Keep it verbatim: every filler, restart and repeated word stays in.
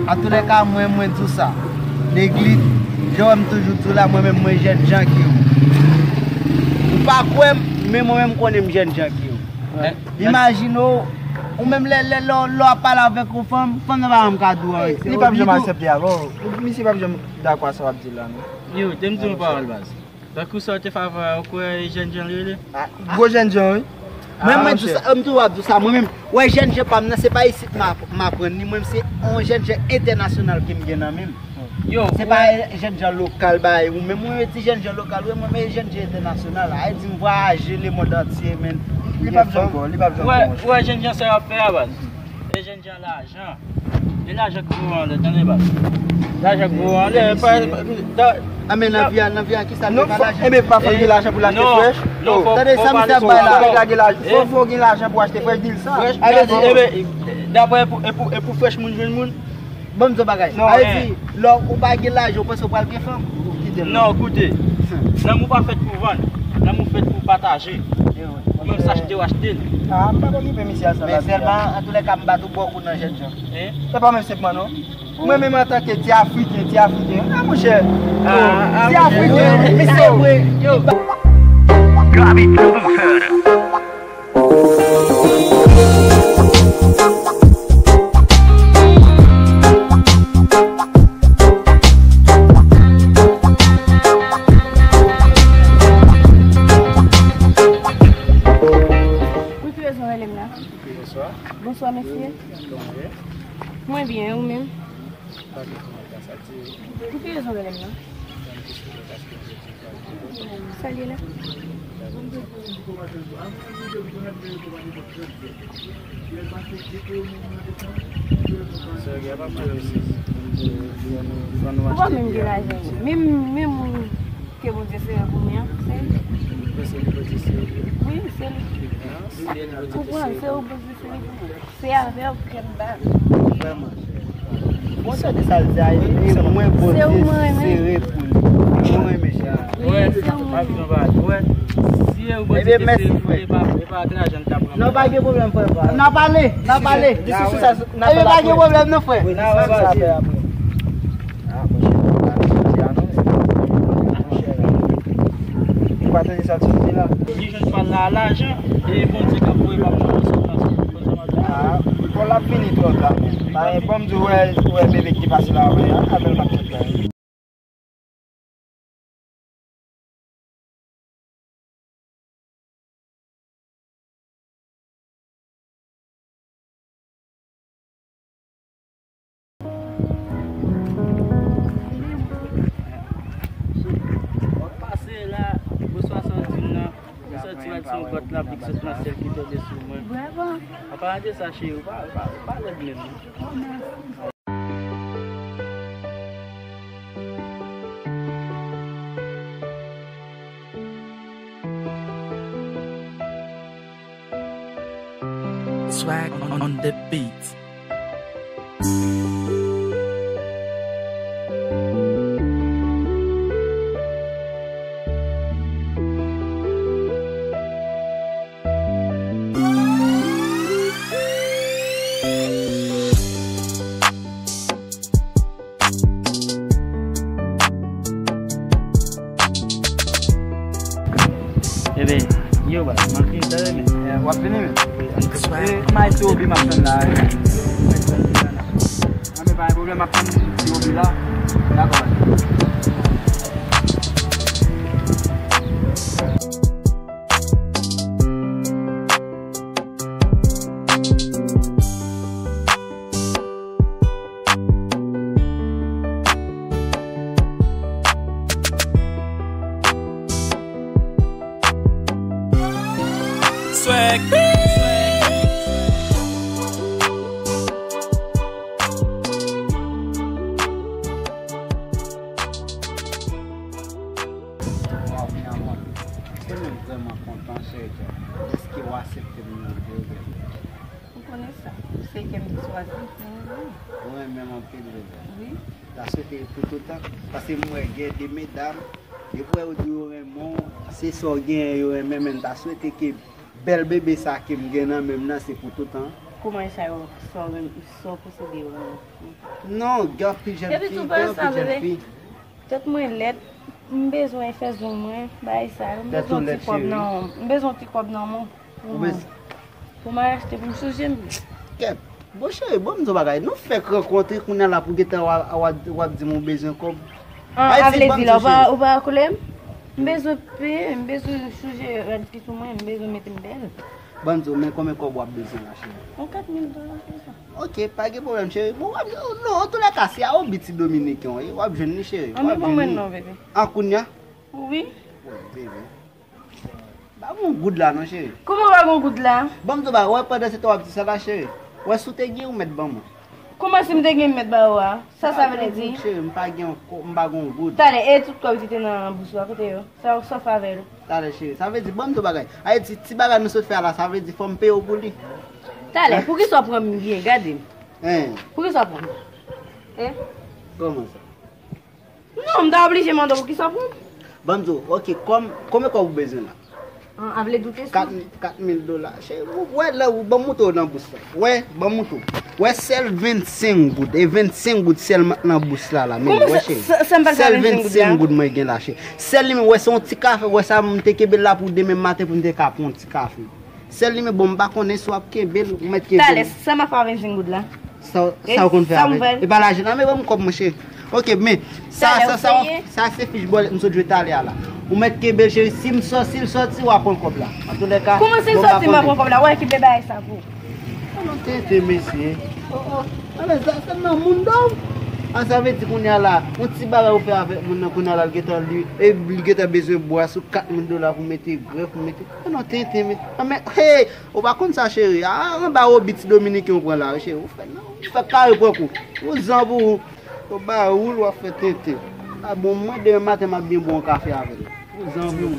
Antouka, mwen, mwen di w sa. Negli, jan w wè m toujou di w la, mwen menm, mwen jènjan ke w. Ou pa kwè m, men mwen menm, m konnen m jènjan ke w. Imajine w, ou menm lè, lè, lè, lè w ap pale avèk yon fanm, fanm nan pa janm ka di w anyen. Li p ap janm aksepte avè w. Misye p ap janm dakò a sa w ap di la, non. Yo, te m di yon pawòl, baz. Tankou sa w te fè avè w, ou kwè e jènjan l rele? Gwo jènjan, wi. Mwen, mwen di sa, m toujou ap di sa, mwen menm, wè jènjan pa m nan, se pa isit m ap-, m aprann li, mwen, se yon jènjan entènasyonal ke m gen nan men m. Yo, se pa jènjan lokal, bay, ou menm, ou di jènjan lokal, wi, mwen, men jènjan entènasyonal, a di m vwayaje lemonn antye, men li p ap janm bon, li p ap janm bon. Wè, wè jènjan sa y ap fè a, baz. E jènjan lajan. E lajan k voye anlè, tande, baz. Lajan k voye anlè, pa, pa, da- A, men nan vi a, nan vi a, kisa ki pa lajan? Enben, pa fò gen lajan pou l achte frèch? Non, tande sa misye ap bay la. Fò, fò gen lajan pou achte frèch, di l sa. Frèch, enben, daprè, e pou, e pou, e pou frèch moun jwenn moun? Ban m di w bagay. Sa vle di, lè ou pa gen lajan, ou panse ou pral gen fanm? Ou kite l. Non, koute. Lanmou pa fèt pou vann. Lanmou fèt pou pataje. Ou menm sa achte, w achte l. A, m pa okipe misye a sa. Men sèlman, antoulèka, m bat ou bò kou nan jènjan. E pa menm senpman, non. Mwen menm antanke ti Afriken, ti Afriken. A, monchè. Ti Afriken, men se vre. Yo. Gaby Producer. Pou ki rezon w rele m la? Bonswa. Bonswa, mesye. Kòman w ye? Mwen byen, e ou menm? Pa gen pwoblèm, sa di. Pou ki rezon w rele m nan? Sa l ye la? Ou pa menm gen lajan. Menm, menm moun ke Bondye sere pou mwen an, se li. Wi, se li. Ou konprann, se ou Bondye sere pou mwen. Se avè w ke m bat. Vrèman. Bon, sa de sa l di a, e mwen Bondye sere pou li. Mwen renmen sa. Wè, pa vin anba, wè. Si e ou Bondye te sere pou li, e pa, e pa ak lajan l t ap pran. Non, pa gen pwoblèm, frè. N a pale, n a pale. Ebyen, pa gen pwoblèm, non, frè. Wi, n a wè, baz. A, monchè, monchè, monchè. Ou pa tande sa l sot di la? Li jwenn pa l la, lajan, e Bondye k ap voye pa m nan resevwa. A, bon, l ap vini twò ta. Ban m di w, wè, wè bebe ki te pase la, wè, a, avè l m ap fè. W ap pase la, oswa sa w di m nan, m santi w al se yon gòt lapli k sot nan syèl ki tonbe sou mwen. An palan de sa, cheri, ou pa, ou pa, ou pa lèd menm, non. Swag on the beat. Ebyen, yo, baz, m ap vini talè, men. W ap vini, men? Wi, ann fè. E, m al ti Obi m ap tann la, wi. Mwen menm pa gen pwoblèm, m ap tann ti Obi la. Dakò, baz. Swag. Ke m swazi pou ou. Ou renmen m anpil, bebe. Wi. Ta swete pou toutan. Paske m wè gen de medam, depi w di yo renmen w, se sa w genyen yo renmen, men m ta swete ke bèl bebe sa ke m gen nan men m nan, se pou toutan. Kouman e sa yo, sa w renmen, sa w posede yo renmen? Non, gen anpil jèn fi, gen anpil jèn fi. Tèt mwen lèd, m bezwen fè zong mwen, bagay sa yo. M bezwen ti kòb nan, m bezwen ti kòb nan men w pou mwen. Pou mwen achte pou m souje m. Kèt. Bon, cheri, bon, m di w bagay. Nou fèk rankontre, kounye a la pou gentan w ap di m ou bezwen kòb. An, a vle di la, ou pa, ou pa koule m? M bezwen pen, m bezwen souje rad ki sou mwen, m bezwen mete m bèl. Ban m di w, men konbyen kòb w ap bezwen la, cheri? Yon kat mil dola, se sa. Ok, pa gen pwoblèm, cheri. Bon, w ap, non, antoulèka, se a Obi ti Dominiken w ye, w ap jwenn li, cheri. An, men ban mwen non, bebe. An, kounye a? Wi. Wi, bebe. Ba m yon goud la non, cheri. Kouman w pa gen yon goud la? Ban m di w bagay, wè pandan se tan w ap di sa la, cheri. Wè si w te gen ou mèt ban mwen. Kouman si m te gen m mèt ba ou a? Sa sa vle di? Cheri, m pa gen yon ko-, m pa gen yon goud. Talè, e tout kòb ki te nan bous ou a, kote yo? Sa w sòf avè l? Talè, cheri. Sa vle di, ban m di w bagay. Ayiti, ti bagay nou sot fè a la, sa vle di fò m peye w pou li. Talè, poukisa w pran m byen? Gade m. Hein? Poukisa w pran m? Hein? Kòman sa? Non, m ta oblije mande w poukisa w pran m. Ban m di w, ok, kòm, konbyen kòb ou bezwen la? An, a vle doute sou. Kat, kat mil dola. Cheri, ou wè lè ou, ban m montre w nan bous la. Wè, ban m montre w. Wè sèl vennsenk goud. E vennsenk goud sèlman nan bous la, la. Men wè, cheri. Sèl vennsenk goud mwen gen la, cheri. Sèl li menm, wè se yon ti kafe, wè sa m te kenbe l la pou demen maten pou m te ka pran yon ti kafe. Sèl li menm, bon, m pa konnen si w ap kenbe l, ou mèt kenbe l. Talè, sa m ap fè a vennsenk goud la? Sa, sa w konn fè avè l? E pa lajan nan, men ban m kòb mwen, cheri. Ok, men, sa, sa, sa, sa se fich bòlèt m sot jwe talè a la. Ou mèt kenbe l, cheri, si m sò-, si l sòti, w a pran kòb la. Antoulèka, kouman si l sòti, m a pran kòb la? Wè ki bebe bagay sa pou ou. An non, tenten, mesye. Oh, oh. Alè, sa, sa nan moun dòm. An, sa vle di kounye a la, yon ti bagay ou fè avèk moun nan, kounye a la, l gentan li, e li gentan bezwen bwa sou kat mil dola pou mete grèf, pou mete. An non, tenten, men. An, men, hey! Ou pa konn sa, cheri. A, anba Obi ti Dominiken ou pran la, cheri. Ou fè non, ou fè kare pran kou. Ou zan pou ou. Ou ba woul, w ap fè tenten. A bon, mwen demen maten m ap byen bwè yon kafe avè l. Ou zan pou ou.